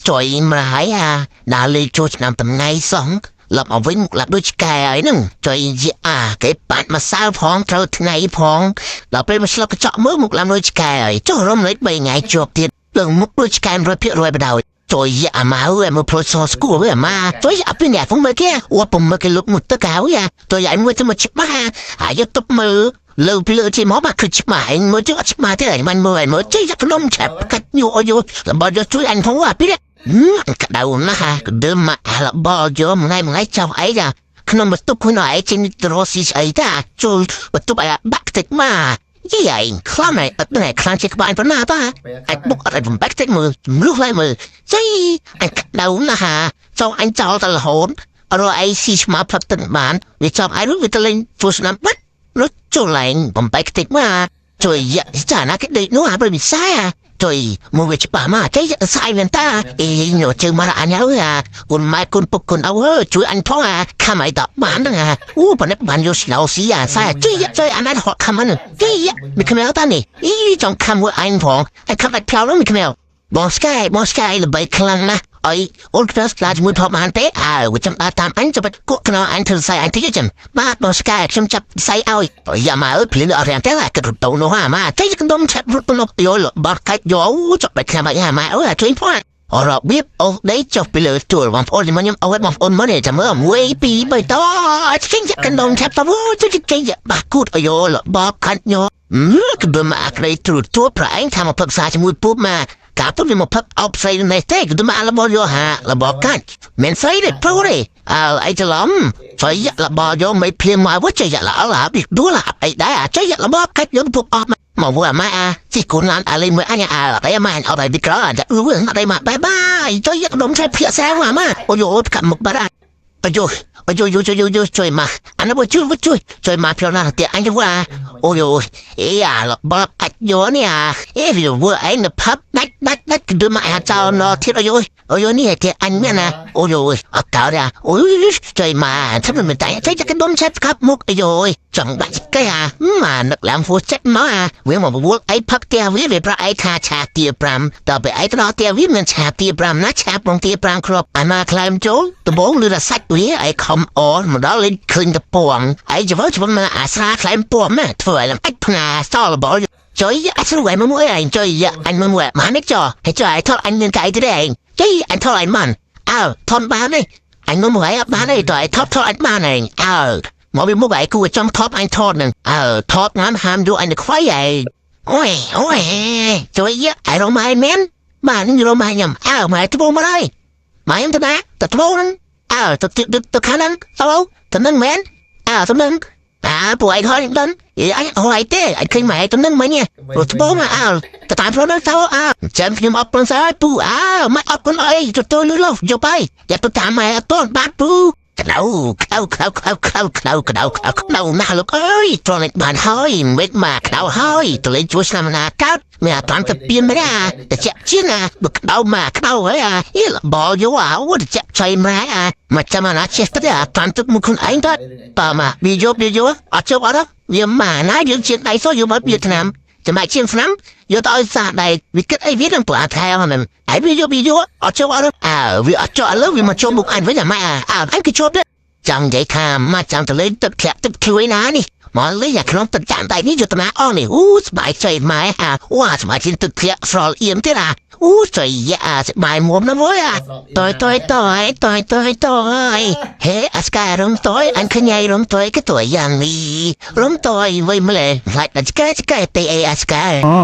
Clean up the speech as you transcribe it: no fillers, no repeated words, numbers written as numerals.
ចុយម្រាយអាដើរលេងចូលឆ្នាំថ្ងៃសោះឡប់មកវិញមុខឡាប់ដូចឆ្កែហើយហ្នឹងចុយជាអាគេបាត់ម្សៅផងត្រូវថ្ងៃផងដល់ពេលមកឆ្លុះកញ្ចក់មើលមុខឡាប់ដូចឆ្កែហើយចុះរំលេច3ថ្ងៃជាប់ទៀតលើមុខដូចឆ្កែ100%បដ ாய் ចុយអាម៉ៅឯមើលផ្លូវសស្គួរអាម៉ាចុយអាពីនេះហ្វុងមើលគេអត់ពំមើលគេលុកមុខទឹកហើយចុយឯងមើលទៅមកច្បាស់ហើយយកតុបមើលលើពីលើជាមកមកគឺច្បាស់ឯងមើលទៅអត់ច្បាស់ទេឯងមិនមើលឯងមើលចេះយកនំឆាប់កាច់ញក់យករបស់យកជួយអញផងអាពីនេះក្តៅណាស់ក្ដើមមកអារបស់យកមួយថ្ងៃចោលអីចាក្នុងបន្ទប់ខ្លួនឯងចេញត្រស៊ីស្អីតាចូលបន្ទប់អាបាក់តិចមកយីឯងខ្លាំងឯងអត់ណែខ្លាំងជាក្បាលប៉ុណ្ណាតាអាចបុកអត់ឲ្យបំបែកតិចមើលជំរុះឡើយមើលចៃអញក្តៅណាស់ហាចង់អញចោលតែរហូតរកអីស៊ីឆ្មាផ្លឹកទឹកបានវាចាប់ឯងវាទៅលេងជួស្នាមបាត់រត់ចូលឡើងបំបែកតិចមកជួយយ៉ាចាណាគេដេកនោះអាប្រមិសាជួយមកវាច្បាស់មកចេះស្អីមែនតាអីញោជើងមកអញហើយអាគុណម៉ែគុណពុកគុណឪជួយអញផងអាខំឲ្យតបានហ្នឹងអាអូប៉នេះបានយកស្នោស៊ីអាសាជួយជួយអាណាហត់ខំហ្នឹងជួយមីខ្មៅតានេះអីចង់ខំមួយអញផងអញខំដាច់ផ្លូវនោះមីខ្មៅបងស្កាយបងស្កាយល្បីខ្លាំងណាស់អីអូនខ្នើស្លាជាមួយថបបានទេអើវាចាំដើរតាមអញចាំគក់ខ្នើអញធ្វើសៃអញតិចចឹងបាទបងស្កាយខ្ញុំចាប់សៃឲ្យយ៉ាមកអើយភ្លៀងអត់រាំងទេគិតរត់ទៅនោះអាម៉ាចេះកណ្ដុំឆាប់រត់ទៅនោះយោបាត់កាច់យោចាប់បែកខ្ញុំអាម៉ាអើយជួយផងរបៀបអូសដីចុះពីលើទួលបងប្អូនខ្ញុំអើយបងប្អូនមើលចាំមើល1 2 3តចេញកណ្ដុំឆាប់ទៅជួយចេញបាគូតអាយោបបខាត់ញោក្បមកក្រីត្រួតទួប្រឯងថាមកផឹកសាជាមួយពូមកកាប់ទៅវាមកផឹកអោបស្រីនេះទេគឺមករបស់យោហារបស់កាច់មិនស្រីទេព្រោះទេអើអីច្រឡំស្រីរបស់យោមិនភ្លាមមកវិញចេះឡាឡាប៊ីដួលអីដែរចេះរបស់កាច់យកពុកអស់មកវិញអាម៉ាអាជីកូនឡានអាលេមួយអញអាអីម៉ាអត់ឲ្យទីក្រអត់អឺអត់អីមកបាយបាយចុយដុំឆែភាសាអាម៉ាអូយោកាប់មុខបាត់អាយោអាយោយោយោយោជួយមកអានជួយជួយជួយមកផ្លណាទីអញว่าអូយោអេអារបស់អាចយោនេះអាអេវាវើឯងនៅផាប់ដាច់ដាច់ដាច់គឺមកអាចោណទៀតអូយោអូយោនេះទីអញមានណាអូយោអត់កោដែរអូយជួយមកធ្វើមិនតែចេះកដុំឆែកាប់មុខអូយោចង់បាច់កែអាម៉ានឹកឡើងហ្វូចិត្តមកអាវាមកវល់អីផឹកផ្ទះវាវាប្រអីថាឆាទា5ដល់ពេលអីទៅដល់ផ្ទះវាមានឆាទា5ណាឆាប្រងទា5គ្រាប់អាណាខ្លែមចូលដំបងលឺតែសាច់វាអីខំអមកដល់លេងឃើញតពងអីច្វើច្វើមកអាស្រាខ្លែមពំណាធ្វើឲ្យឡើងអច់ផ្នាសល់បលចុយអត់ស្រួលមកមួយឯងចុយអញមកមួយមកនេះចុះហើយចុះឯងថតអញមានកៃទេឯងចុយអញថតអញមិនអើថតបានទេអញមកមួយអត់បានទេតើឯងថតថតអញបានឯងអើមកពីមុខឯងគួរចង់ថតអញថតនឹងអើថតងานហាមយកអញទៅខ្វៃឯងអូយអូយចុយឯងរមឯងមែនបាទនឹងរមឯងខ្ញុំអើមកត្បូងមកហើយមកខ្ញុំទៅណាទៅត្បូងហ្នឹងអើទៅទៅខាងហ្នឹងទៅទៅនឹងមែនអើទៅនឹងអើពួកឯងហត់ដឹងអីអញហត់ទេអញឃើញម៉ែទៅនឹងមិញព្រោះត្បូងមកអើទៅតាមផ្លូវហ្នឹងទៅអើចាំខ្ញុំអត់ប្រសើរពូអើម៉ែអត់គុណអីទៅទៅលឺលោយកទៅយ៉ាទៅតាមម៉ែអត់តបាទពូក្តៅក្តៅក្តៅក្តៅក្តៅក្តៅក្តៅក្តៅក្តៅណាស់លោកអើយត្រង់បានហើយមិនមកក្តៅហើយទៅលេងជួយឆ្នាំណាកើតមានអត់តាន់ទៅពៀនមែនអាតែជាជាណាបើក្តៅមកក្តៅហើយអាអីបលយោអាវទៅចាក់ចៃម៉ែអាមកចាំណាចេះទៅអាតាន់ទឹកមុខខ្លួនឯងទៅតើមកវាយកវាយកអត់ជប់អត់វាមកណាយើងជាដៃសោះយកមកវាឆ្នាំចាំជាងឆ្នាំយកទៅឲ្យសាដៃវាគិតអីវានឹងប្រាថែហ្នឹងឯវាយកវាយកអត់ជប់អត់អើវាអត់ចោលឥឡូវវាមកចូលមុខអញវិញអាម៉ែអើអញគឺជប់ទេចង់និយាយថាមកចាំទៅលេងទឹកធ្លាក់ទឹកធ្លួយណានេះមកលេងអាក្នុងទឹកចានដៃនេះយកទៅណាអស់នេះអូស្បាយចៃម៉ែអាវ៉ាស្បាយជាងទឹកធ្លាក់ស្រល់អៀមទៀតអាអូចៃយ៉ាស្បាយមុំណាស់មួយអាតយតយតយតយតយតយហេអាស្ការំតយអញខញ៉ៃរំតយក៏តយយ៉ាងនេះរំតយវិញម្លេះខ្លាចដល់ឆ្កែឆ្កែទេអីអាស្កា អូ